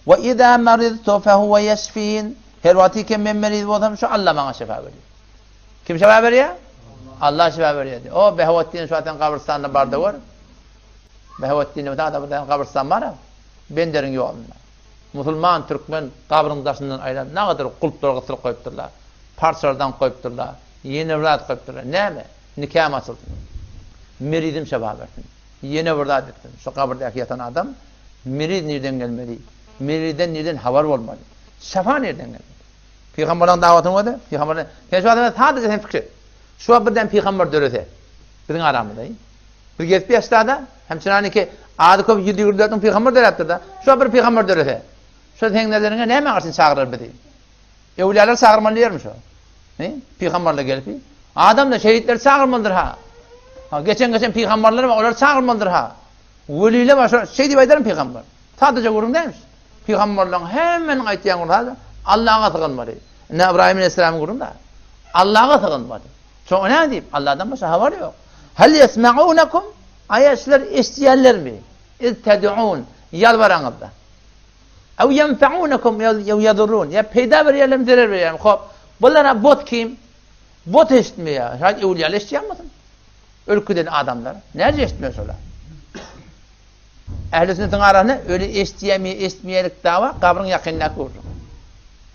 We iza maridtu fehuwe ýeşfin. Her wagty ki men meriz bolsam, şu Alla maňa şypa berýär. Kim şypa berýär? Allah şypa berýär. O Behawetdin şu wagt sen gabrystanda bar-da gör. Behawetdin diýip adam bir gabrystan bar. Benderiň ýolunda. Musulman türkmen gabryň daşyndan aýlanyp nagadyr gulplar gysyryp goýupdyrlar. Parçalardan goýupdyrlar. Ýene bir zat goýupdyrlar. Näme? Nikam açylsyn. Merizim şypa bersin. Ýene bir zat etsin. Şu gabyrdaky ýatan adam Meriz nirden gelmeli? Merizden nirden habar bolmaly? Şafa nirden gelmeli? Pygamberleň dawatyny görde, pygamberler, sen şu adama sadaja sen pikir et. Şu wagt birden pygamber dörese, biziň aramyzda. Biz gezip ýaşda-da, hem çynanyki ady köp 124 müň pygamber döräpdir-de. Şu wagt bir pygamber dörese, şu seň nezeriňe näme garşy çagyrar bizi? Öwlüýalar çagyrmaly diýermi şo? He? Pygamberler gelip, adam-da şehitleri çagyrmalydyr ha. Ha, geçen-geçen pygamberler bar, olary çagyrmalydyr ha. Welile bar, şo şeý diýip aýdarmy pygamber? Sadaja gürrüň dälmiş. Pygamberleriň hemmeniň aýtýan gürrüňi sadaja Allaha sygynmaly. Ine Ybraýym aleýhissalamyň gürrüňi da. Allaha sygynmaly. Şoňa näme diýip? Allahdan başga habar ýok. Hal ýesmaunakum? Aýa sizler eşidýärlermi? Iz ted'un ýalbaraňyzda. Ew ýenfaunakum ew ýadurrun. Ýa peýda berýärlermi, zerer berýärmi? Hop. Bulara bot kim? Bot eşitmeýär. Şaýat öwlüýalar eşidýärmisin? Ölüp giden adamlar näce eşitmez şolar? Ähli sünnetiň arasynda öli eşitýärmi, eşitmeýärlik dawa gabryň ýakynyndaky gürrüň.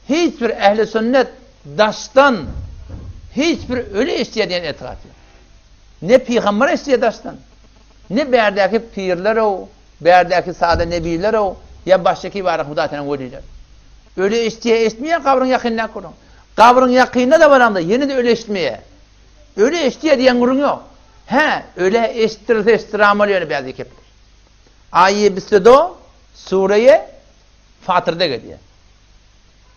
Hiç bir ähli sünnet daşdan hiç bir öli eşitýär diýen etikat ýok. Ne pygamber eşitýär daşdan, ne bärdäki pirler-ow, bärdäki sada nebiler-ow, ýa başga kibara Hudaýtagalaň welileri. Öli eşitýär, eşitmeýär gabryň ýakynyndaky gürrüň. Gabryň ýakynynda-da baraňda ýene-de öli eşitmeýär. Öli eşitýär diýen gürrüň ýok. Hä, ölä eşitdirilse eşitdiräm bolýar ýöne bäzi kepler. Aýe bisde-do sureýe Fatyrda gelýär.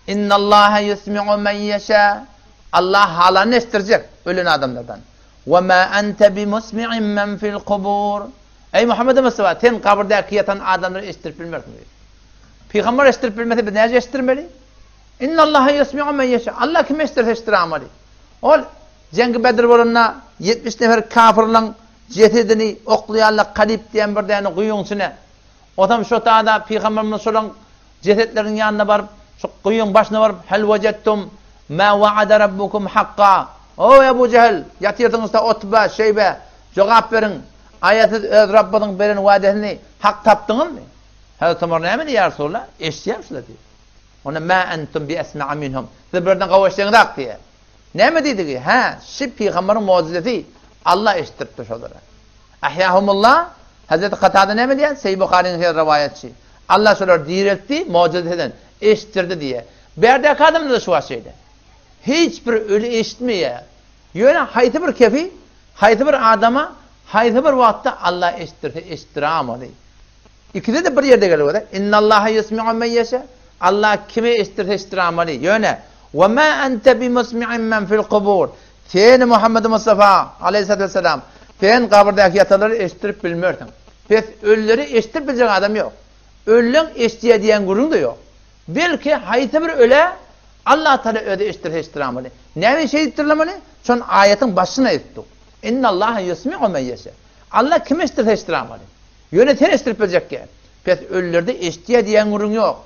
Innallaha ýusmi'u men ýeşa. Allah halanyny eşitdirjek ölen adamlardan. We ma ente bimusmi'in men fil kubur. Eý Muhammed Mustafa, sen gabyrdaky ýatan adamlary eşitdirip bilmersiň diýdi. Pygamber eşitdirip bilmese biz näce eşitdirmeli? Innallaha ýusmi'u men ýeşa. Allah kimi eşitdirse eşitdirämeli. Ol Jeňgi Bedr bolanda 70 nefer kafirleň jesedini oklaýarlar Kalip diýen bir däne guýyň içine. Otam şo tada Pygamberimiz şolaň jesetleriniň ýanyna baryp, şu guýyň başyna baryp, Hel wejettum ma wa'ada rabbukum hakka. O Ebu Jehil, ýatyrsyňyzda Utba, Şeýbe, jogap beriň. Aýa siz öz Rabbyňyzyň beren wa'desini hak tapdyňyzmy? Hazreti Omar näme diýýär, Ýa Resulallah, eşidýäm şular diýýär. Onda ma entum bi esma'a minhum. Siz bulardan gowy eşideňizak diýýär. Näme diýdigi? Hä, şi pygamberiň mugjyzasy Allah eşitdiripdir şolara. Ahyahumullah, Hazreti Katada näme diýýär? Seýi Buharynyň her rowaýatçy. Allah şolary direltdi, mugjyzasy eşitdirdi diýýär. Bärdäki adamlar-da şu wagt şeýle. Hiç bir öli eşitmeýär. Ýöne haýsy bir kefi, haýsy bir adama, haýsy bir wagtda Allah eşitdirse eşitdiräm ony. Ikisi-de bir ýerde gelip otyr. Innallaha ýusmi'u men ýeşe. Allah kime eşitdirse eşitdiramaly. Ýöne, Ve ma ente bimusmi'in men fil kubur. Sen Muhammed Mustafa aleyhissalatu vesselam, sen gabyrdaky ýatanlary eşitdirip bilmersiň. Pes ölüleri eşitdirip biljek adam ýok. Ölüleň eşitýär diýen gürrüň-de ýok. Belki haýsy bir ölä Allah Taala özi eşitdirse eşitdiramaly. Näme üçin şeýdipdirler muny? Şony aýatyň başynda aýdypdyk. Innallaha ýusmi'u men ýeşe. Allah kime eşitdirse eşitdiramaly. Ýöne sen eşitdirip biljek däl. Pes ölülerde eşitýär diýen gürrüň ýok.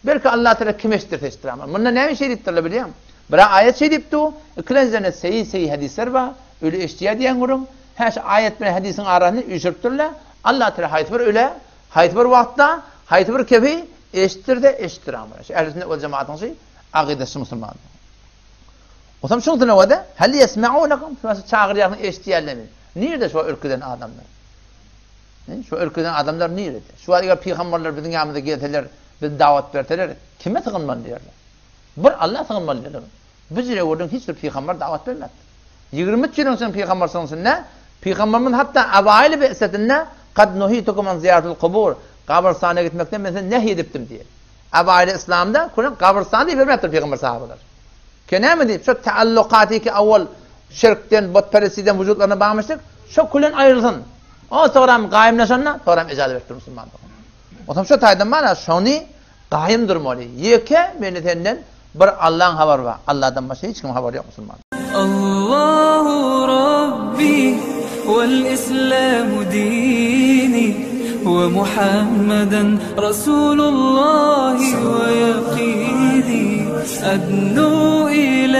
Belki Allah Tagala kim eşitdirse eşitdir ama. Munda näme şeý diýipdirler bilýäňmi? Bira aýat şeý diýip dur, ikilenjiden seýi seýi hadyslar bar, öli eşitýär diýen gürrüň. Hä şu aýat bilen hadysyň arasyny üýşüripdirler. Allah Tagala haýsy bir ölä, haýsy bir wagtda, haýsy bir kefi eşitdirse eşitdir ama. Şu ähli sünnet we jemaatyň şu akydasy musulman. Otam şuň sünewede hal ýesmeunakum şu çagyrýarsyň eşitýärlermi? Nirde şu ülkeden adamlar? Şu ülkeden adamlar nirede? Şu wagt eger pygamberler biziň ýanymyza gelseler, biz dawat berseler, kime sygynmaly diýerler? Bir Alla sygynmaly diýerler. Bu jüre gördüň hiç bir pygamber dawat bermedi. 23 ýylyň içinde pygamber sygynşynda pygamberimiz hatda awaýly be'setinde kad nuhitukum an ziýaratul kubur gabrystana gitmekden men sizi nehy edipdim diýer. Awaýly islamda kuran gabrystana diýip bermepdir pygamber sahabalar. Ke näme diýip, şo taallukaty ki awwal şirkden, butperestiden wujudlaryna bagmyşdyk, şo külen aýrylsyn. O soňram gaýymlaşanda, soňram ejaza beripdir musulman dogan. Otam şo taýdan mana şony gaýym durmaly. Ýeke meni senden bir Allaň habary bar. Alladan başga hiç kim habary ýok musulman. Allahu Rabbi wal Islamu dini we Muhammeden Rasulullah. أدنو إلى.